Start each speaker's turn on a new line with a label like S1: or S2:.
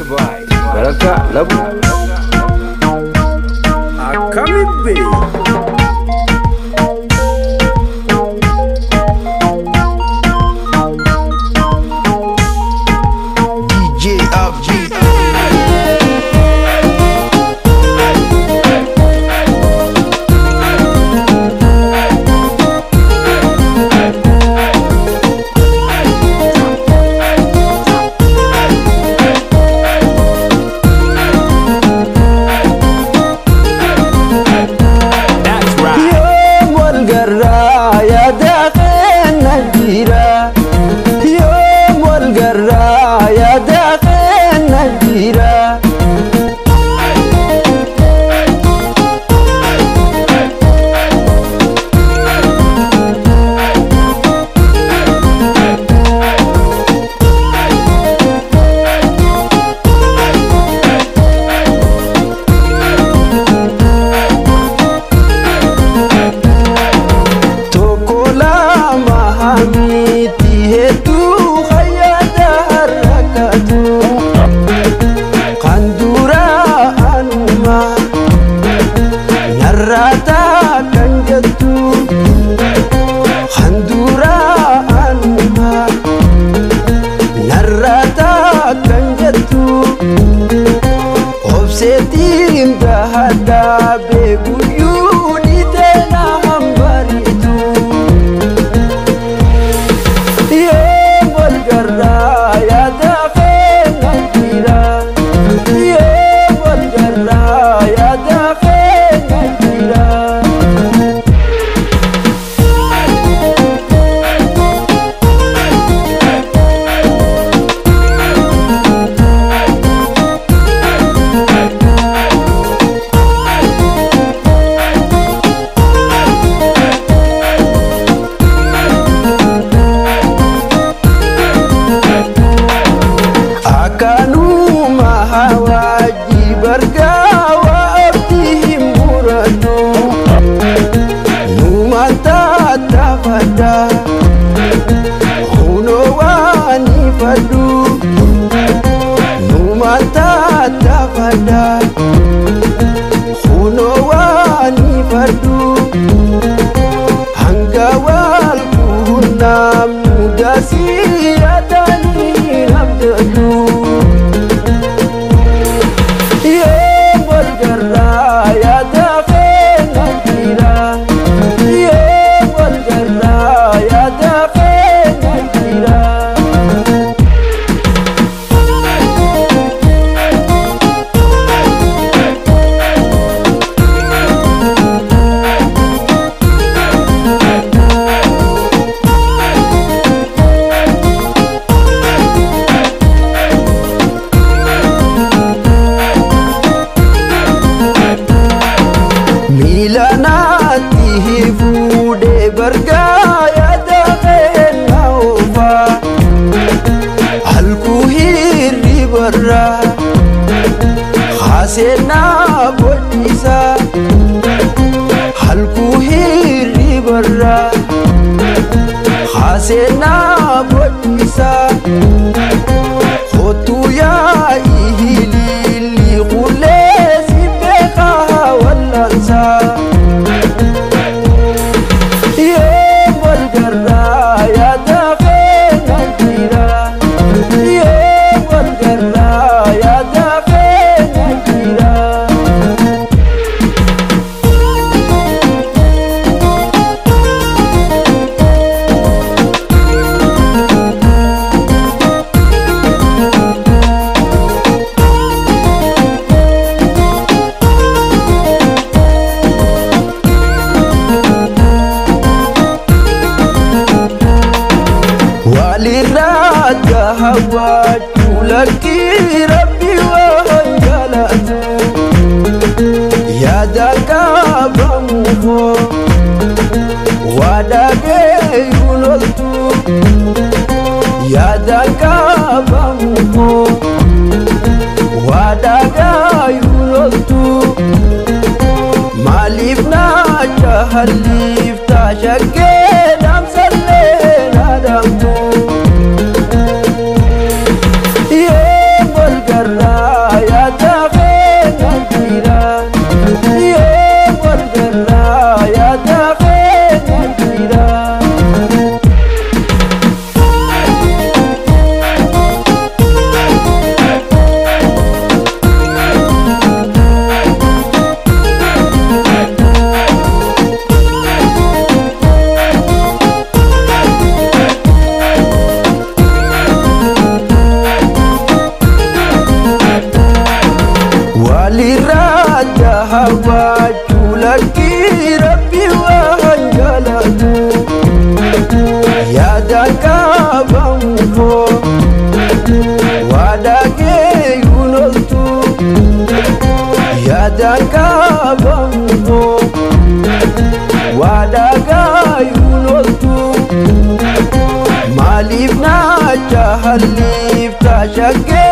S1: by Baraka Labu.
S2: Akkamitti
S3: DJ Abdi.
S1: That's right.
S2: Yoom wal garraa yaada keenya jira. Yoom wal garraa yaada keenya jira. Tokko lama miti hedduu hayyaata rakkatu. Kan dura anuma narraata kan jettu. Kan dura anuma narraata kan jettu. Obseetiin dahaddaa beekuyyuu ni teena hambaritu. Yoom wal garraa yaada keenya jira. Yoom wal garraa yaada keenya jira. Akkanuma hawaaji bargaa waa abdii hin murannu. Numaan tattaafadha hunoo waan ifadhu. Numaan tattaafadha hunoo waan ifadhu. Hanga wal quunnamnu dasii yaadanii abdadhu. Yoom wal garraa yaada keenya jira. Yoom wal garraa yaada keenya jira. Miila naatti fuudhee bargaa yaada keenya oofa. Halkuu hirribarra haaseenaa bodhiisa. Halkuu hirribarra haaseenaa bodhiisa. Kottuu yaa'ii hiliilli qullee si beekaa wal'aansa. Yoom wal garraa yaada keenya jira. Yoom wal garraa yaada keenya jira. Walirraa hawwaachuu lakkii rabbi waan jaalatu. Yaadaan qabamu hoo waa dhageeyuun oltu. Yaadaan qabamu hoo waa dhagaayuun oltu. Maaliif naacha halliiftaa shakkee dhaamsallee na dhaamtu. Yoom wal garraa. Waachuu lakkii rabbi waan jaalatu yaadaan qabamu hoo waadaagee yuunoltu yaadaan qabamu hoo waadaagaa yuunoltu maaliif naacha halliifta shaggee.